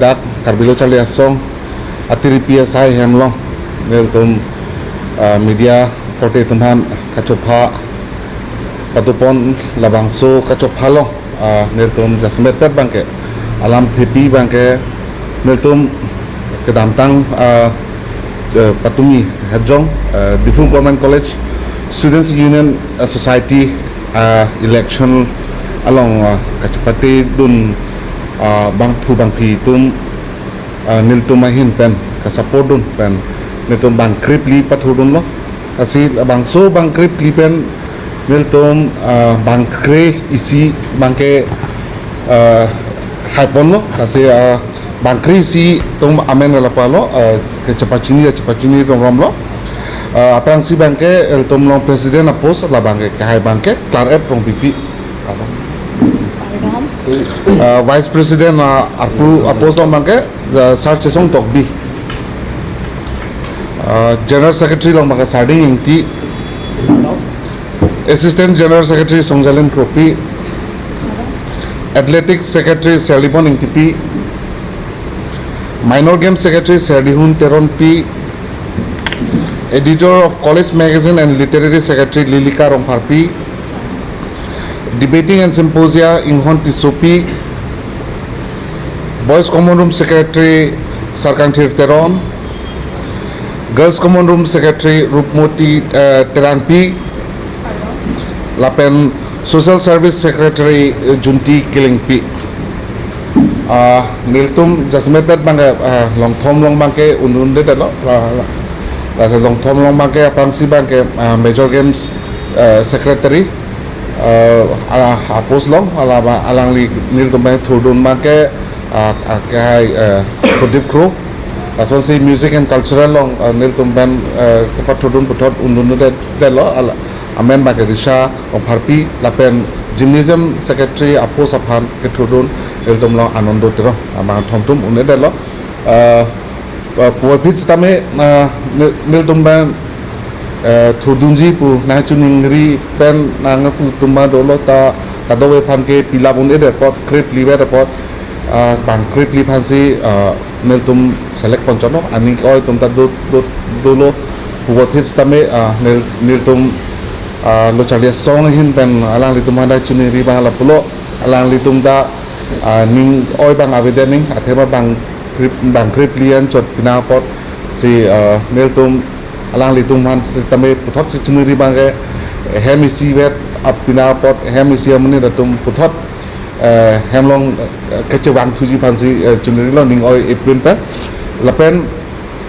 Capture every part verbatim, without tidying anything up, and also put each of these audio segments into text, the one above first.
dak Karbi Lo Charli Asong atiripi asai hem along nelitum, ah, media korte atum aphan kachopha patupon labangso kachopha along, ah, nelitum jasemet pet abangke alam thepi abangke nelitum kedamtang, ah, eh, patumi hajong, eh, Diphu Government College Students Union, eh, Society, ah, election along, ah, kachepate dun, ah, bangphu bangphi atum, ah, nelitum ahin pen kasupport dun pen nelitum bangkre phli pathurdunlo. Lasi labangso bangkre phli pen nelitum, ah, bangkre isi abangke, ah, haiponlo. Lasi, ah, bangkre isi atum amen la palo, ah, kachepachini, kachepachini rongromlo. Ah, aphrangsi abangke ilitum along president apost labangke, kahai abangke Claret Rongpipi. Pardon. Ah, vice president, ah, arpu apost along abangke, ah, Sar Chesong Tokbi. Ah, general secretary along abangke Sarding Ingti. Assistant General Secretary Songjalin Kropi, Athletic Secretary Serlibon Ingtipi, Minor Game Secretary Serdihun Teronpi, Editor of College Magazine and Literary Secretary Lilika Rongpharpi, Debating and Symposia Inghon Tissopi, Boys Common Room Secretary Sarkangthir Teron, Girls Common Room Secretary Rupmoti, eh, Terangpi, lapen Social Service Secretary, eh, Junti Kilingpi. Ah, nelitum jasemet pet abangke, ah, longthom along abangke un-un-edetlo, la, la, la longthom along abangke aphrangsi abangke, ah, Major Games, eh, Secretary, eh, ala apost along, ala ba, alangli nelitum abang thurdun abangke, ah, ah, kahai, eh, Pradip Kro. Lasonsi Music and Cultural along, ah, nelitum pen, eh, kepathurdun puthot un-un-edet, detlo, ala, amen abangke Risha Rongpharpi, lapen Gymnasium Secretary apost aphan kethurdun nelitum along Anando Teron, amang thom atum un-edetlo. Eh, eh, puvoiphit sitame, eh, nel-, nelitum pen, eh, thurdunji pu nangchiningri pen nangpu atum abang dolo, ta kadokave aphan ke pilap un-edet apot, kre phli vet apot, eh, bangkre phli aphansi, eh, nelitum select ponchotlo, aning oi atum ta do, do, dolo, puvoiphit sitame, eh, nel-, nelitum, eh, Lo Charli Asong ahin pen alanglitum aphan ta chiningri abang lapulo, alanglitum ta, ah, ning oi abang avedet, ning athema bangkre, bangkre phli anchot pina apotsi, ah, nelitum alanglitum aphan sitame puthot si chiningri abangke hem isi vet ap pina apot hem isi amonit atum puthot, eh, hem along, eh, kachevang thuji aphansi, eh, chiningrilo ning oi ipin pen. Lapen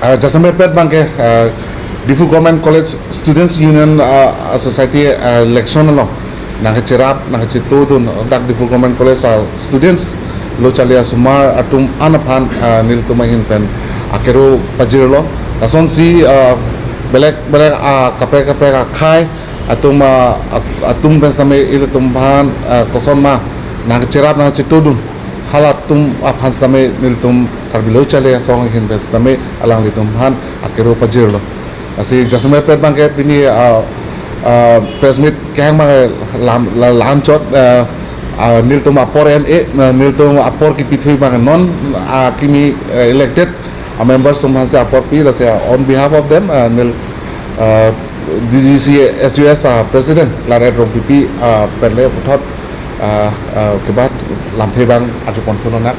ah, jasemet pet abangke, ah, Diphu Government College Students Union, ah, Society, ah, election along nangkacherap, nangkachetodun dak Diphu Government College, ah, students, Lo Charli asomar atum an aphan, ah, nelitum ahin pen akero pajirlo. Lasonsi, ah, belek belek, ah, kaprek kaprek akhei atum, ah, at-, atum pen sitame ilitum aphan, ah, kosonma nangkacherap, nangkachetodun, halatum aphan sitame nelitum Karbi Lo Charli Asong ahin pen sitame alanglitum aphan akero pajirlo. Lasi jasemet pet abangke pini, ah, ah, press meet kehang abangke lam, la, lamchot, ah, ah, nelitum apor en e, ah, nelitum apor kipithui abangke non, ah, kimi, eh, elected, ah, members atum aphansi apor pi, lasi, ah, on behalf of them, ah, nel, ah, D G C S U S, ah, President Claret Rongpipi, ah, pen le puthot, ah, ah, kebat lamthe abang arjupon thunang.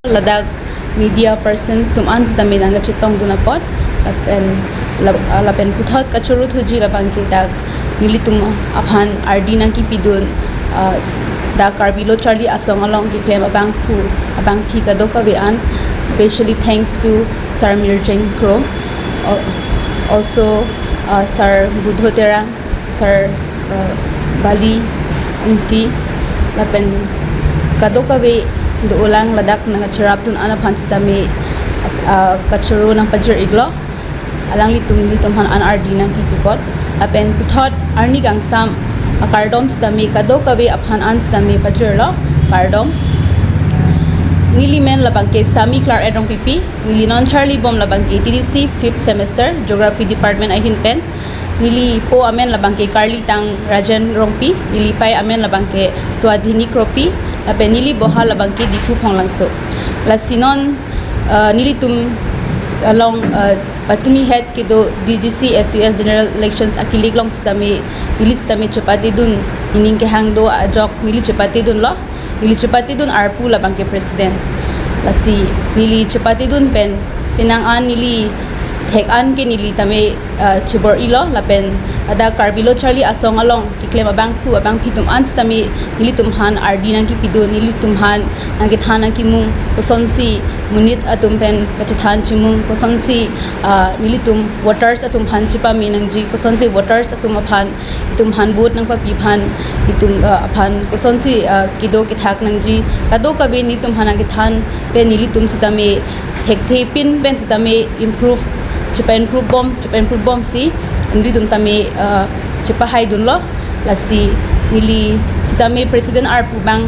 Ladak media persons atum an sitame nangkachetongdun apot, lapen, lap-, ah, lapen puthot kachoro thuji labangke dak nelitum aphan ardi nangkipidun, ah, s-, dak Karbi Lo Charli Asong along keklem abangphu, abangpi kadokave an, specially thanks to Sir Mirjeng Kro, al-, also, ah, Sir Budho Terang, Sir, ah, Bali Ingti, lapen kadokave do-olang ladak nangkacherapdun an aphan sitame, ah, kachoro nangpajir-iklo. Alanglitum nelitum aphan an ardi nangkipi apot. Lapen puthot arni kangsam akardom sitame kadokave aphan an sitame pajirlo, kardom. Neli men labangke Sami Claret Rongpipi, neli non charlibom labangke T D C fifth semester, Geography Department ahin pen. Neli po amen labangke Karlitang Rajen Rongpi, neli pei amen labangke Swadhini Kropi, Lapen neli boha labangke Diphu Phonglangso. Lasi non, uh, nelitum along, uh, patumi het kedo D D C S U S General Elections akilik along sitame, neli sitame chepatedun, nening kehang do ajok neli chepatedunlo. Neli chepatedun arpu labangke president. Lasi neli chepatedun pen penang an neli thek an ke neli tame, uh, chebor-ilo lapen ada Karbi Lo Charli Asong along keklem abangphu abangphi atum an sitame nelitum aphan ardi nangkepidun, nelitum aphan nangkethan nangkemung, kosonsi monit atum pen kachethan chemung, kosonsi, uh, nelitum voters atum aphan chepame nangji, kosonsi voters atum aphan, itum aphan vote nangpapi aphan, itum, uh, aphan kosonsi, uh, kedo kethak nangji, kadokave nelitum aphan nangkethan pen nelitum sitame thekthe pin pen sitame improve, chepa-improve bom, chepa-improve bomsi nelitum tame, uh, chepahaidunlo. Lasi neli sitame president arpu abang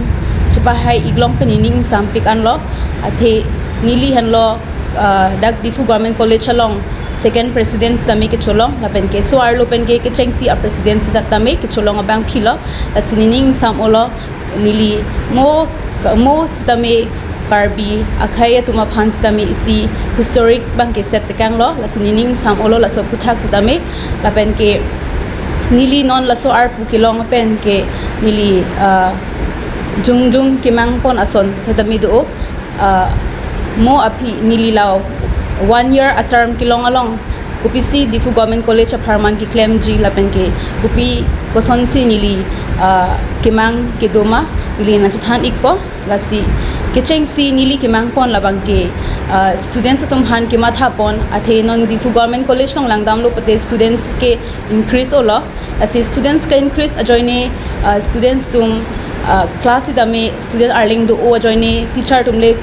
chepahai-ik along pen nening ingsampik anlo. Athe neli henlo, uh, dak Diphu Government College along second president sitame kecholong, lapen ke so-arlo pen ke kechengsi a-president sitame kecholong abangphilo. Lasi nening ingsam-olo, neli mo, mo sitame Karbi akhei atum aphan sitame isi historic abangke set tekanglo. Lasi nening ingsam-olo laso aphuthak sitame. Lapen ke neli non laso arpu kelong pen ke neli, uh, jongjong kemangpon ason sitame do. Uh, mo aphi neli la one year a-term kelong along kopisi Diphu Government College apharman keklemji lapen ke kopi kosonsi neli, uh, kemang kedo ma, neli nangchethan-ikpo. Lasi kechengsi neli kemangpon labangke, uh, students atum aphan kemathapon. Athe non Diphu Government College along langdamlo pute students ke increase-olo. Lasi students ke-increase ajoine, uh, students atum, uh, class sitame student arleng do-o ajoine teacher atum le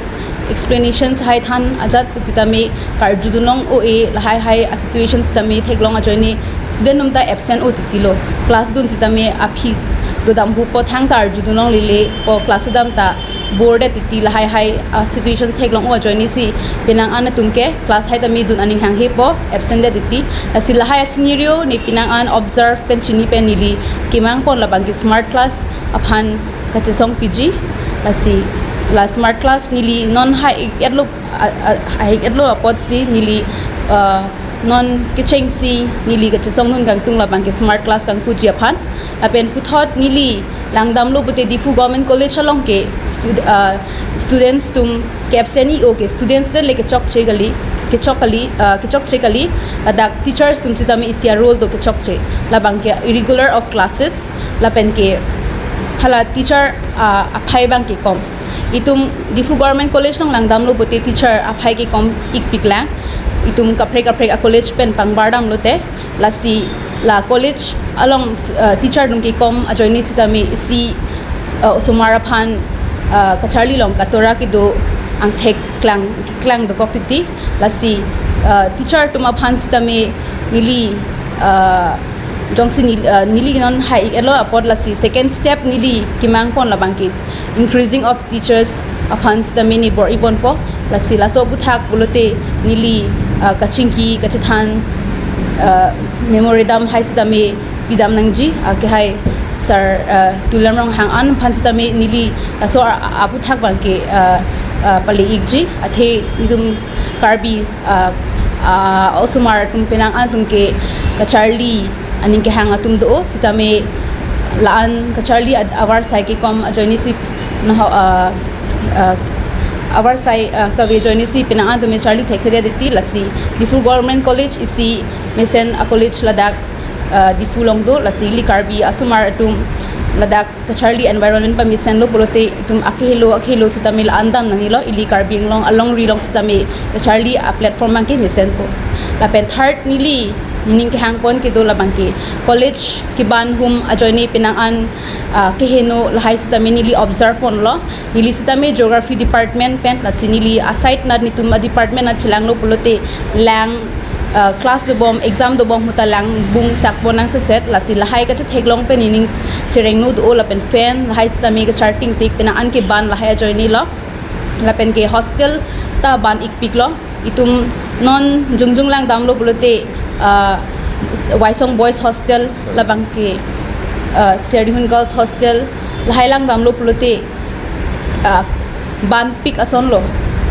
explanations haithan ajat pu sitame karjudunlong-o-e, lahai hai a-situations sitame theklong ajoine student atum ta absent-o titilo. Class dun sitame aphi dodam hupo, thangta arjudunlonglele, o class dam ta bore-det titi, lahai hai a-situations theklong-o ajoinesi penang an atum ke class hai tame dun aning hanghepo, absent-det titi. Lasi lahai a-scenario ne penang an observe pen chini pen neli kemangpon labangke smart class aphan kachesongpiji. Lasi la smart class neli non hai-ik-etlo, a, a, hai-ik-etlo apotsi neli, uh, non kechengsi neli kachesongdun kangtung labangke smart class kangpuji aphan. Lapen puthot neli langdamlo pute Diphu Government College along ke stud-, uh, students atum ke-absent-i-o ke students-le kechokche kali, kechok kali, uh, kechokche kali, ladak teachers atum sitame isi a-role do kechokche. Labangke irregular of classes, lapen ke hala teacher, uh, aphai abangke kom. Itum Diphu Government College along langdamlo pute teacher aphai ke kom-ikpiklang. Itum kaprek kaprek a-college pen pangbardamlote. Lasi la college along, uh, teacher atum kekom ajoine sitame isi, uh, osomar aphan, uh, kacharli along katora kedo angthek klang, klang dokok titi. Lasi, uh, teacher atum aphan sitame neli, uh, jongsi nel-, uh, neli non hai-ik-etlo apot lasi second step neli kemangpon labangke increasing of teachers aphan sitame ne bor-iponpo. Lasi laso aphuthak pulote neli, uh, kachingki kachethan, uh, memorandum hai sitame pidam nangji, uh, ke hai Sir, uh, Tuliram Ronghang an aphan sitame neli laso a-, a-, aphuthak abangke, uh, uh, pale-ikji. Athe itum Karbi, uh, uh, osomar atum penang an atum ke kacharli aning kehang atum do-o, sitame la-an kacharli ad-, avarsai kekom ajoinesi naho, uh, uh, avarsai, uh, kave ajoinesi penang an atum charli thekthe-det titi. Lasi Diphu Government College isi mesen a-college ladak, uh, Diphu along do, lasi ili Karbi asomar atum ladak kacharli environment pamesenlo pulote itum akehelo akehelo sitame la-an dam nangnelo, ili Karbi Anglong alongri along sitame kacharli a-platform abangke mesenpo. Lapen third neli nening kehangpon kedo labangke college keban hum ajoine penang an, ah, keheno lahai sitame neli observe ponlo. Neli sitame Geography Department pen, lasi neli a-side nat netum a-department nat chelanglo pulote lang, ah, class dobom, exam dobom ahut ta lang bung sakpon nangseset, lasi lahai kachetheklong pen nening cherengno do-o lapen fan lahai sitame kacharting tik penang an keban lahai ajoinelo. Lapen ke hostel ta ban-ikpiklo. Itum non jongjong langdamlo pulote, ah, Waisong Boys Hostel, labangke, ah, Serdihun Girls Hostel, lahai langdamlo pulote ah, banpik asonlo.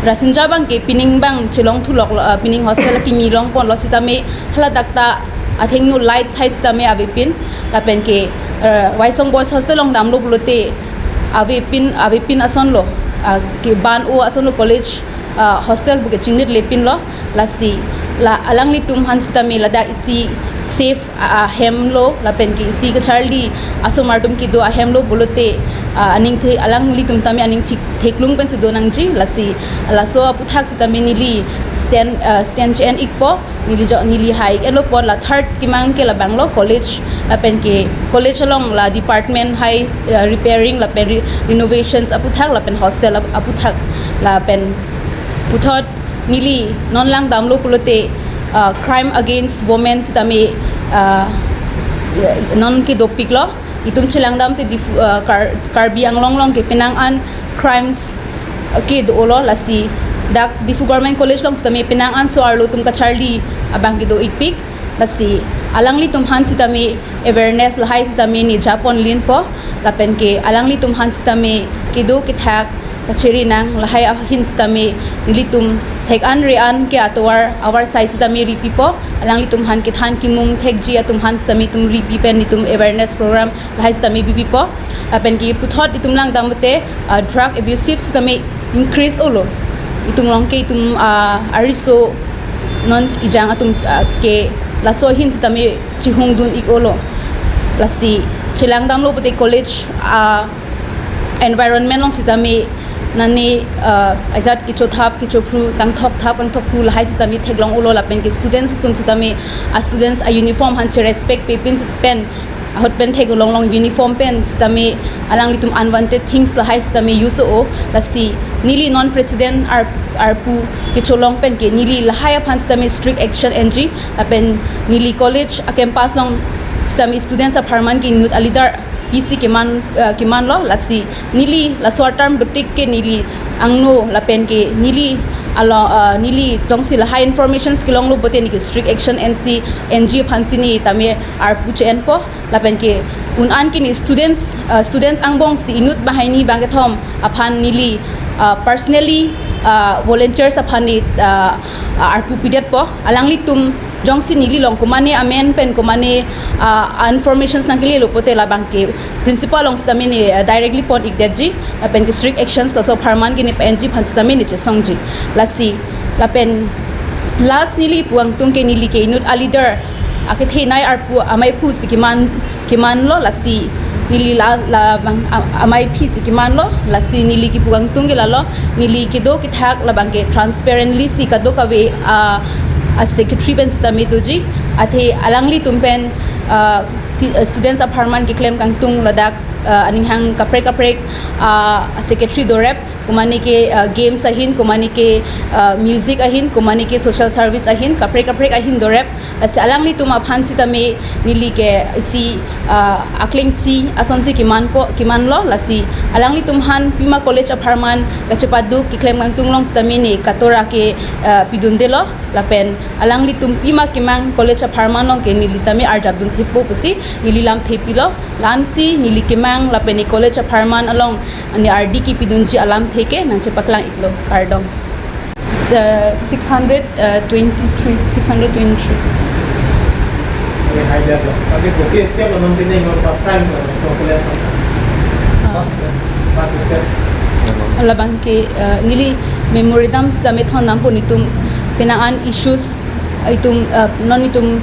Rasinja abangke pining abang chelong thuloklo, ah, pining hostel kimi longponlo sitame haladak ta athengno light side sitame avepin lapen ke, eh, Waisong Boys Hostel along damlo pulote avepin, avepin asonlo, ah, ke ban-o asonlo college, ah, hostel puke chingrit lepinlo. Lasi la alanglitum aphan sitame ladak isi safe a-, ahemlo lapen ke isi kacharli asomar atum kedo ahemlo pulote, ah, aningthe alanglitum tame aning thik theklong pensi do nangji. Lasi laso aputhak sitame neli stand, ah, stand che-en-ikpo, neli jo neli hai-ik-etlo apot la third kemang ke labanglo college lapen ke college along la department hai, ah, repairing lapen re-, renovations aputhak lapen hostel ap-, aputhak lapen puthot neli non langdamlo pulote, ah, crime against women sitame, ah, non kedopiklo. Itum chelangdamte Diphu, ah, Kar-, Karbi Anglong along ke penang an crimes, ah, kedo-olo. Lasi dak Diphu Government College along sitame penang an so-arlo atum kacharli abang kedo-ikpik. Lasi alanglitum aphan sitame awareness lahai sitame ne japon linpo lapen ke alanglitum aphan sitame kedo kethak kachiri nang lahai ahin sitame nelitum thek-an re-an ke atovar avar sai sitame ripipo, alanglitum aphan kethan kimung thekji atum aphan sitame itum ripi pen itum awareness program lahai sitame bipipo. Lapen ke puthot itum langdamte, ah, drug abusive sitame increase olo. Itum along ke itum, ah, ariso non ejang atum, ah, ke laso ahin sitame chihungdun-ik-olo. Lasi chelangdamlo pulote college, ah, environment along sitame nane, ah, ajat kechothap kechophru, kangthokthap kangthokphru lahai sitame theklong-olo lapen ke students atum sitame a students a uniform aphan che-respect pepin pen ahut pen theklong long uniform pen sitame alanglitum unwanted things lahai sitame use-o. Lasi neli non president ar-, arpu kecholong pen ke neli lahai aphan sitame strict action enji lapen neli college a campus along sitame students apharman ke inut a leader isi keman, eh, kemanlo. Lasi neli laso term betik ke neli angno lapen ke neli alo, eh, neli jongsi lahai informations kelonglo pulote neli ke strict action ensi enji aphansi ne tame arpu che-enpo. Lapen ke un-an ke ne students, eh, students angbong si inut banghini bangkethom aphan neli, eh, personally, eh, volunteers aphan ne, eh, arpu pidetpo. Alanglitum jongsi neli along komane amen pen komane, ah, informations nangkelelo pulote labang ke principal along sitame ne, ah, directly pon-ikdetji lapen ke strict actions laso apharman ke ne pa-enji aphan sitame ne chesongji. Lasi lapen last neli pu angtung ke neli ke inut a leader akethenei arpu amei phu si keman kemanlo. Lasi neli la, labang a-, amei phi si kemanlo. Lasi neli kepu angtung ke lalo, neli kedo kethak labang ke transparently si kadokave, ah, a secretary pen sitame doji. Athe alanglitum pen, ah, ti-, ah, students apharman keklem kangtung ladak, ah, aning hang kaprek kaprek, ah, a secretary dorep, komane ke, ah, games ahin, komane ke, ah, music ahin, komane ke social service ahin, kaprek kaprek ahin dorep. Lasi alanglitum aphan sitame neli ke isi, ah, akleng si asonsi kemanpo, kemanlo. Lasi alanglitum aphan pima college apharman kachepaduk keklem kangtung along sitame ne katora ke, ah, pidundelo. Lapen alanglitum pima kemang college apharman along ke neli tame arjapdun thepo pusi neli lamthe pilo. La-ansi neli kemang lapen ne college apharman along ne ardi kepidunji alamthe ke nangchepaklang-iklo. Kardom. Six hundred twenty-three, six hundred twenty-three. Oke, hai dia, oke, bukti step lo, nanti nih, nomor prime lo, so, kuliah. Ah. Pas, pas step. Labang ke, eh, neli memorandum sitame thondampo, netum penang an issues, eh, itum, eh, non itum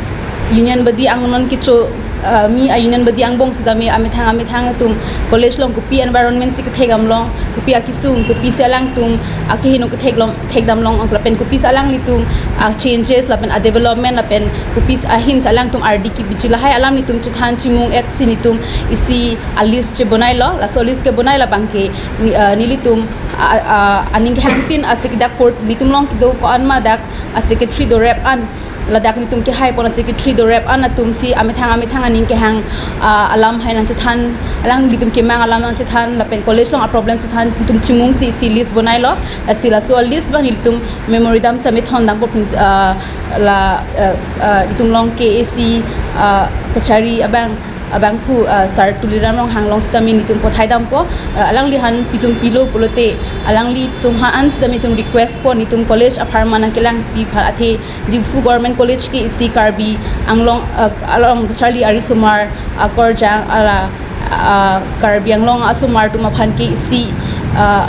union body angno kecho, ah, mi a union body angbong sitame amethang amethang atum college along kopi environment si kethekdamlong, kopi akesung, kopisi alangtum akeheno kethek long, thekdamlong, lapen kopisi alanglitum, ah, changes lapen a development lapen kopisi ahin si alangtum ardi kepiji lahai alam netum chethan chimung-et si netum isi a list chebonailo. Laso list kebonai labang ke ne-, ah, nelitum, ah, ah, aning kehangtin asik dak fourth netum along kedo ko-an ma dak a secretary dorep an, ladak netum kehaipon a secretary dorep an atum si amethang amethang aning kehang, ah, alam hai nangchethan, alanglitum kemang alam nangchethan lapen college along a problem chethan netum chimung si isi list bonailo. Lasi laso a list abang netum memorandum sitame thondampo princ-, ah, la, ah, ah, netum along K A C, ah, kachari abang abangphu, ah, Sir Tuliram Ronghang along sitame netum pothai dampo, ah, alangli aphan netum pilo pulote, alanglitum aphan sitame netum request po, netum college apharman nangkelangpi aphan, athe Diphu Government College ke isi Karbi Anglong, ah, along charli arisomar akorjang, ala, ah, Karbi Anglong asomar atum aphan ke isi, ah,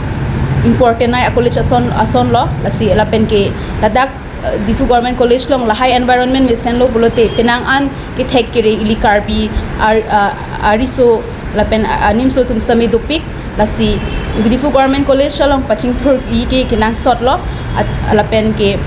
important ai a-college ason, asonlo, lasi lapen ke ladak, ah, Diphu Government College along lahai environment mesenlo pulote penang an kethek kere ili Karbi ar-, ah, ariso lapen, ah, animso atum sitame dopik, lasi Diphu Government College along pachingthurji ke kenangsotlo, at-, lapen ke,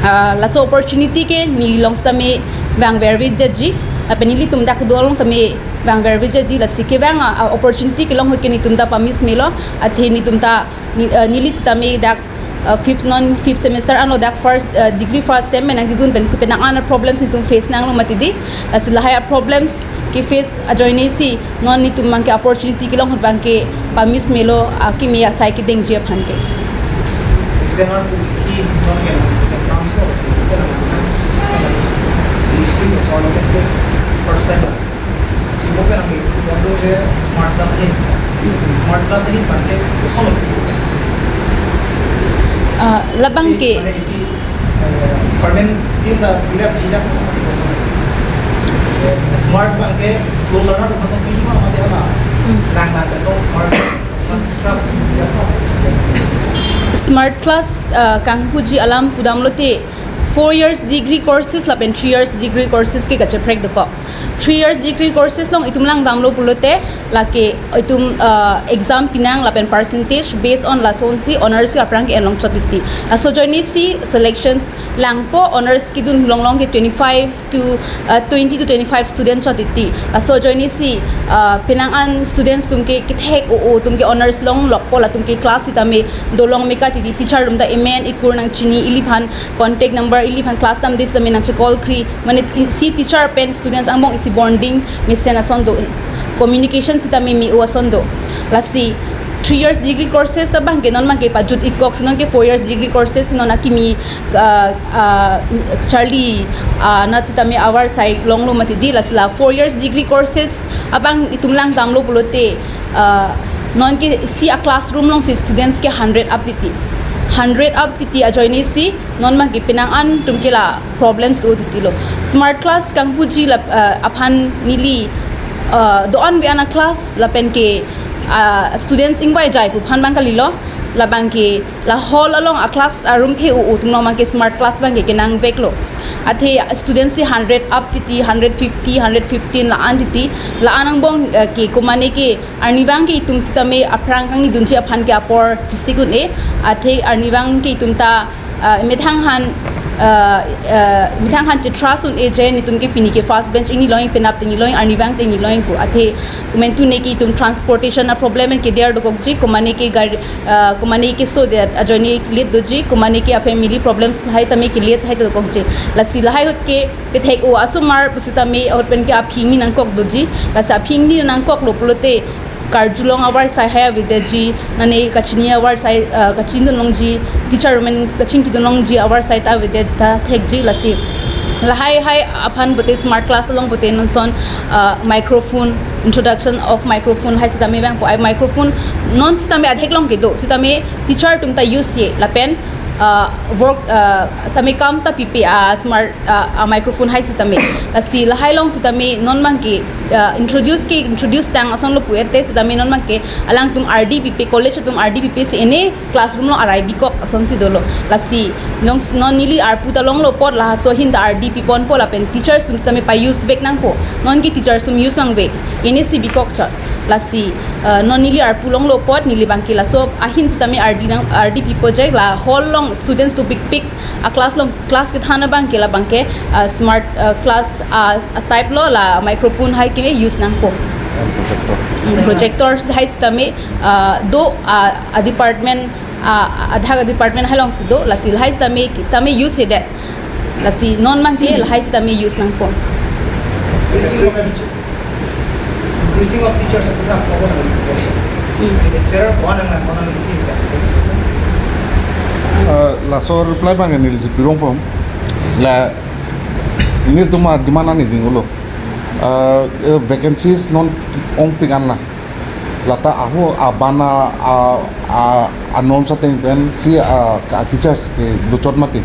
ah, laso opportunity ke neli along sitame vangvervedetji, lapen nelitum dak do along tame vangvervedetji, lasi kevang a, a-opportunity kelong ahut ke netum ta pa-miss melo, athe netum ta ne-, ah, neli sitame dak, ah, fifth, non fifth semester anlo, dak first, ah, degree first sem pen nangkedun pen, penang an problems netum face nanglo mati di, lasi lahai a-problems ke-face ajoine si non netum abangke opportunity kelong ahut abangke pa-miss melo, akimi asai kedengji aphan ke. First time. Smart class ni, smart class ni pakai kosong. Ah, labang ke. Mane isi, eh, permanent din ta bilap jina kosong. Eh, smart pakai slow learner tu pakai minimal mati apa? Hmm. Lang lang betul smart, extra. Smart class, ah, kangpuji alam pudamlote four years degree courses lapen three years degree courses ke kacheprek dokok. Three years degree courses along itum langdamlo pulote, lake itum, ah, exam pinang lapen percentage based on lasonsi honors ke aphrang ke-en longchot titi. Laso ajoine si selections langpo, honors kedun longlong ke twenty-five to, ah, twenty to twenty-five student chot titi. Laso ajoine si, ah, penang an students atum ke kethek o-o atum ke honors longlokpo, latum ke class sitame dolong meka titi, teacher atum ta emen ekur nangchini, iliphan contact number, iliphan class damde sitame nangche-call kri, mane isi teacher pen students angbong isi bonding mesen ason do, communication sitame me-o ason do. Lasi three years degree courses ta abangke non abangke pajut-ikkok si, non ke four years degree courses si non akimi, ah, ah, charli, ah, anat sitame avarsai longlo mati di, lasi la four years degree courses abang itum langdamlo pulote, ah, non ke isi a-classroom alongsi students ke hundred up titi. Hundred up titi ajoine si non abangke penang an atum ke la problems o titilo. Smart class kangpuji la, ah, aphan neli, ah, do-an ve-an a-class lapen ke, ah, students ingvaijai pu aphan abang kalilo, labang ke la hall along a-class a-room the o-o atum along abangke smart class abangke kenangveklo. Athe students si hundred up titi, hundred fifty, hundred fifteen la-an titi, la-an angbong, eh, ke komane ke arnivang ke itum sitame aphrang kangnidunji aphan ke apor chisik un-e, athe arnivang ke itum ta, ah, methang aphan, ah, ah, methang aphan che-trust un-e je netum ke pini ke first bench ingni longji, penap te ingni longji, arnivang te ingni longji pu. Athe komantu ne ke itum transportation a-problem ke der dokokji, komane ke gari, ah, komane ke so de ajoine late doji, komane ke a-family problems lahai tame ke late hai dokokji. Lasi lahai ahut ke kethek o asomar pusitame ahut pen ke aphi ingni nangkok doji. Lasi aphi ingni nangkoklo pulote karjulong avarsai hai avedetji, mane kachini avarsai, ah, kachini dun longji, teacher amen kachingki dun longji avarsai ta avedet ta thekji. Lasi lahai hai aphan pote smart class along pote non ason, ah, microphone, introduction of microphone hai sitame vangpo, ai microphone non sitame adhek along kedo, sitame teacher atum ta use-e lapen, ah, work, ah, tame kam ta pipe a-smart, ah, a-microphone hai sitame. Lasi lahai along sitame non abangke, ah, introduce ke introduce tang asonlo pu-ete sitame non abangke alangtum R D pipe, college atum R D pipe si ene classroom along arai bikok asonsi dolo. Lasi non, non neli arpu ta longlo apot laso ahin ta R D piponpo lapen teachers atum sitame pa-use vek nangpo. Non ke teachers atum use vangve. Ene si bikok chot. Lasi, eh, non neli arpu longlo apot neli abangke laso ahin sitame R D nang, R D pipo je, la hall along students atum pikpik a-class along, class kethan abangke labangke, ah, smart, ah, class, ah, type lo, la microphone hai keme use nangpo. Projector. Hmm, projector hai sitame, ah, do, ah, a-department, ah, adhak department hai alongsi do, lasi lahai sitame, tame use-edet. Lasi non abangke lahai sitame use nangpo. Increasing of teachers, apa? Hmm. Signature, one and one. Ah, laso reply abang neli si pirong pom. La, nelitum a-demand ani ding ulo. Uh, uh, vacancies non ongpik an lang. Lata ahu abana a a a norms ateng pensi a ka teachers ke dochot mati.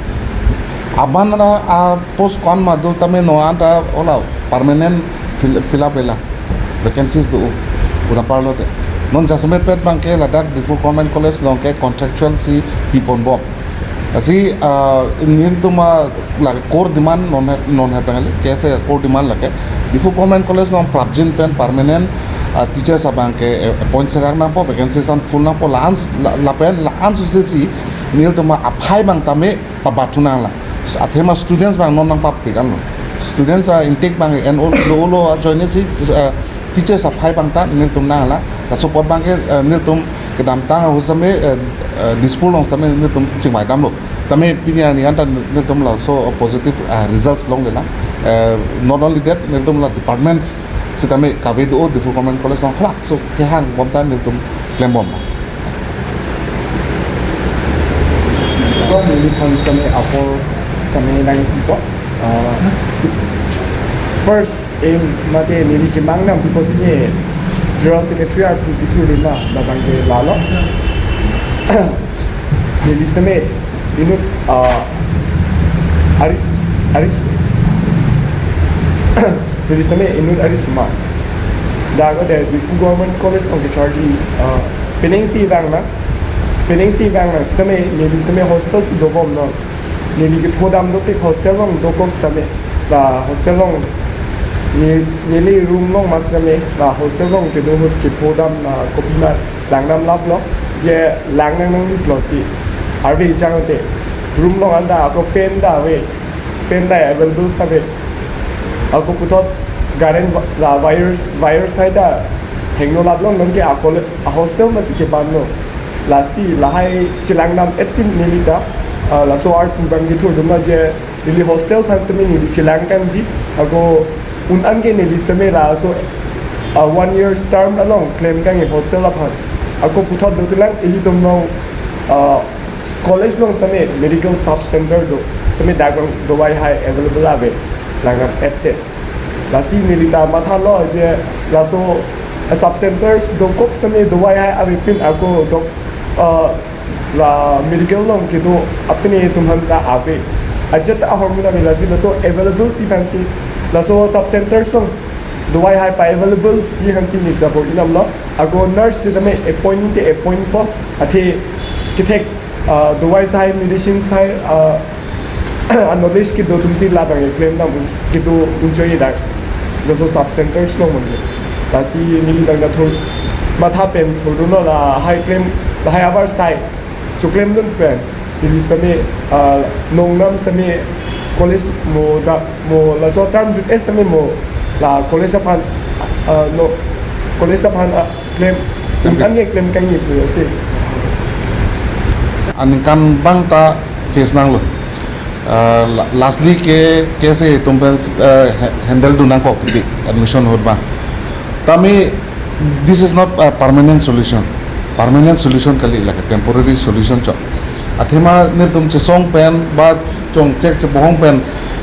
Abana a post ko-an ma do tame non anta ola permanent fill, fill up ela vacancies do u-, uda parlo te. Non jasemet pet abangke ladak Diphu Government College along ke contractual si pipon bom. Lasi, ah, nelitum a lake core demand non he, non he pengali, K S A core demand lake. Diphu Government College along prapjin pen permanent, ah, teachers abangke, eh, appoint serak nangpo, vacancies an full nangpo, la-an, la, lapen la-an susi si nelitum aphai abang tame pabathu nanglang. Athema students abang non nangpapik anlo. Students a intake abang en olo olo ajoine si, ah, teachers aphai abang ta nelitum nanglang. Laso apot abangke, eh, nelitum kedamtang ahut sitame, eh, eh, Dispur along sitame nelitum chingvai damlo. Tame pini arni anta nelitum laso positive, eh, results longlelang. Eh, not only that, nelitum la departments sitame kave do Diphu Government College along halahei kehang bom ta nelitum klem bom. Ko neli aphan sitame apor sitame nangkipu. Ah, first, em, mate neli kemang nangpipo si ne General Secretary arpu pithu ri ma labang ke lalo. Neli sitame inut, ah, aris, aris. Neli sitame inut aris ma. Dak ko de Diphu Government College along kecharli, ah, penang si vang na. Penang si vang na sitame neli sitame hostel si dobom non. Neli kepho dam dopik hostel along dokok sitame. La hostel along ne-, neli room along ma sitame. La hostel along kedo ahut kepho dam na kopima lang dam laplo. Je lang nang nang liplo ti. Arve jang te. Room along anta ako fan ta ave. Fan ta available ave. Ako puthot current wa-, la wires, wires hai ta hangno laplo, nonke ako le, a hostel masi kebanlo. Lasi lahai chelang dam et si neli ta, ah, laso arpu abang kethurdun ma je neli hostel aphan sitame neli chelang kangji, ako un-an ke neli sitame laso, ah, one year term along klem kangji hostel aphan. Ako puthot dotilang ilitum along, ah, college along sitame medical sub center do, sitame dak along dawai hai available ave, lang dam et te. Lasi neli ta mathalo je laso, ah, sub centers dokok sitame dawai hai avepin ako dok, ah, la medical along kedo apini atum aphan ta ave. Ajat ahormu nami lasi laso available si aphansi laso sub centers along dawai hai pa-available si aphansi neli ta bor-i damlo. Ako nurse sitame appoint te appointpo. Athe kethek, ah, dawai sai, medicine sai, ah, a-knowledge kedo atum si labang keklem dam un-, kedo unjoi dak laso sub centers along mane. Lasi neli dak ta thur, matha pen thurdunlo lahai klem, lahai abar sai choklemdun pen. Neli sitame, ah, nongnam sitame college mo da, mo laso term jut-et sitame mo la college aphan, ah, no, college aphan, ah, klem, okay, un-an ke klem kangji pu ase. Aningkan abang ta face nanglo. Ah, la-, lastly ke, K S A atum pen, ah, ha-, handle dun nangkok ti admission ahut abang. Tame, this is not a permanent solution. Permanent solution kali, lake temporary solution chot. Athema nelitum chesong pen ba chongchek chebohong pen,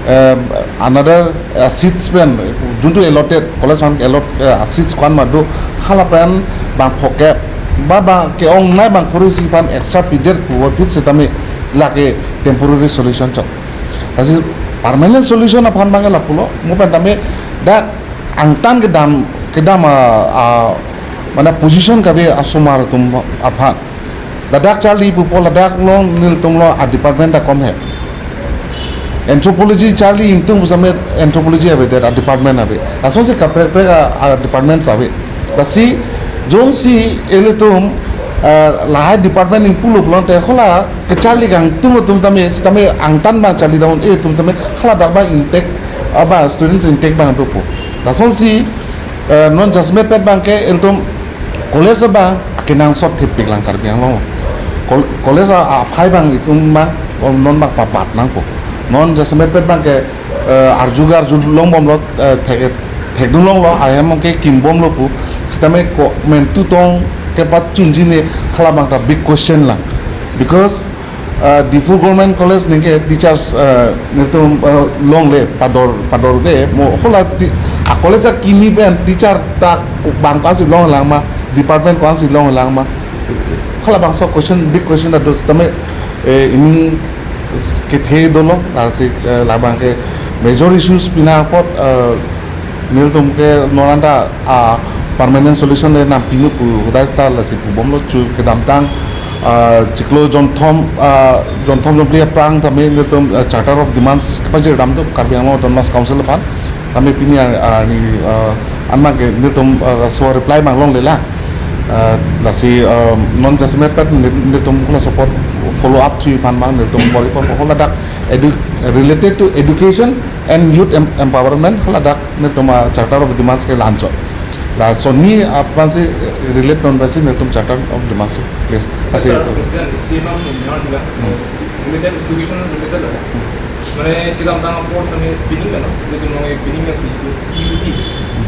eh, another, eh, seats pen, juntu allotted, college aphan allot, eh, seats ko-an ma do, hala pen bang phokep, ba bang ke-ongnei bang kori si aphan extra pidet pu aphi sitame lake temporary solution chot. Lasi permanent solution aphan abang lapulo, mo pen tame dak angtan kedam, kedam a, a, mane position kave asomar atum aphan. Ladak charli pupo ladak along nelitum along a department ta kom he. Anthropology charli ingtung pu sitame anthropology avedet a department ave. Lasonsi kaprek kaprek a, a departments ave. Lasi jongsi ilitum, ah, lahai department ingpulo pulote hala kecharli kangtung atum tame, sitame angtan abang charli dam un-e atum tame, hala dak abang intake, aba students intake abang dopo. Lasonsi, eh, non jasemet pet abangke ilitum college abang kenangsot thepik lang Karbi Anglong. Kol-, college a, aphai abang itum abang, oh, non abang pabat nangpo. Non jasemet pet abangke, eh, arju arju longbomlo, eh, thek, thekdun longlo, ahem ke kinbomlo pu. Sitame komantu tong kepachunji ne hala abang ta big question lang. Because, eh, Diphu Government College ningke teachers, eh, nelitum, eh, longle pador, pador ke mo hala ti-, a College akimi pen teacher ta bang ko-ansi longlang ma, department ko-ansi longlang ma. Halabangso question, big question ta do sitame, eh, ining kethe dolo, lasi, eh, labang ke major issues pina apot, eh, nelitum ke non anta, ah, permanent solution le nangpi nangji pu hudai ta lasi pubomlo chu kedamtang, ah, chiklo jonthom, ah, jonthom jonphli aphrang tame nelitum, ah, Charter of Demands kepajirdam do Karbi Anglong Autonomous Council aphan. Tame pini, ah, ah, ni, ah, anman ke nelitum, ah, so reply mang longlelang. Ah, lasi, ah, non jasemet pat nel-, nelitum kula support follow up thu aphan mang nelitum bor-i apot haladak edu-, related to education and youth em-, empowerment haladak nelitum, ah, Charter of Demands ke lancho. Laso ni aphansi, eh, relate non basi nelitum Charter of Demands place. Lasi Sir, President, isi mam ni nyawa juga. Hmm. Related, education related lah. Hmm. Mane kedamtang apor tame pining kan, nelitum along pining kan si, C U T.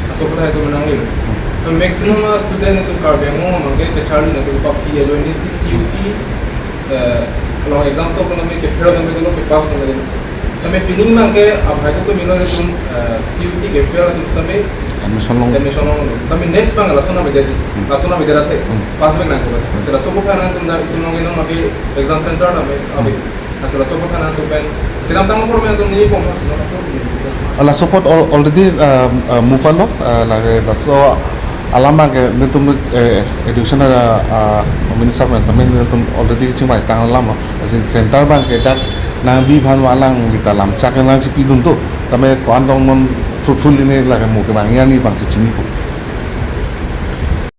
Aso kota itu menang ni. Hmm. Maximum, ah, student itu Karbi Anglong abang ke kacharli nangji pu aphi ajoine si C U T, eh, along exam to kan kami ke pher nangji lo ke pass nangji. Tame pining abang ke abhai ko mino nelitum, eh, C U T ke pher atum tame admission long. Admission long. Tame next abang lason abang jadi. Hmm. Lason abang jadi ate. Hmm. Pass back nangji. Hmm. Sila sopo kan nangtum dak itum long ino abang exam center tame abang. Hmm. Asal laso apot thanan tu pen kedamtang apor men tu ni pom, laso apot ni. Ah, laso apot al-, already, um, uh, move on lo, uh, lake laso alam abang ke nelitum, eh, education, uh, uh, minister pen samin nelitum already chingvai tang alam lo. Lasi center abang ke dak nangbi aphan alanglita lamchak nangchipidun tu. Tame ko-an dong non fruitful ini lake mo kevang ya ni abangsi chinipo.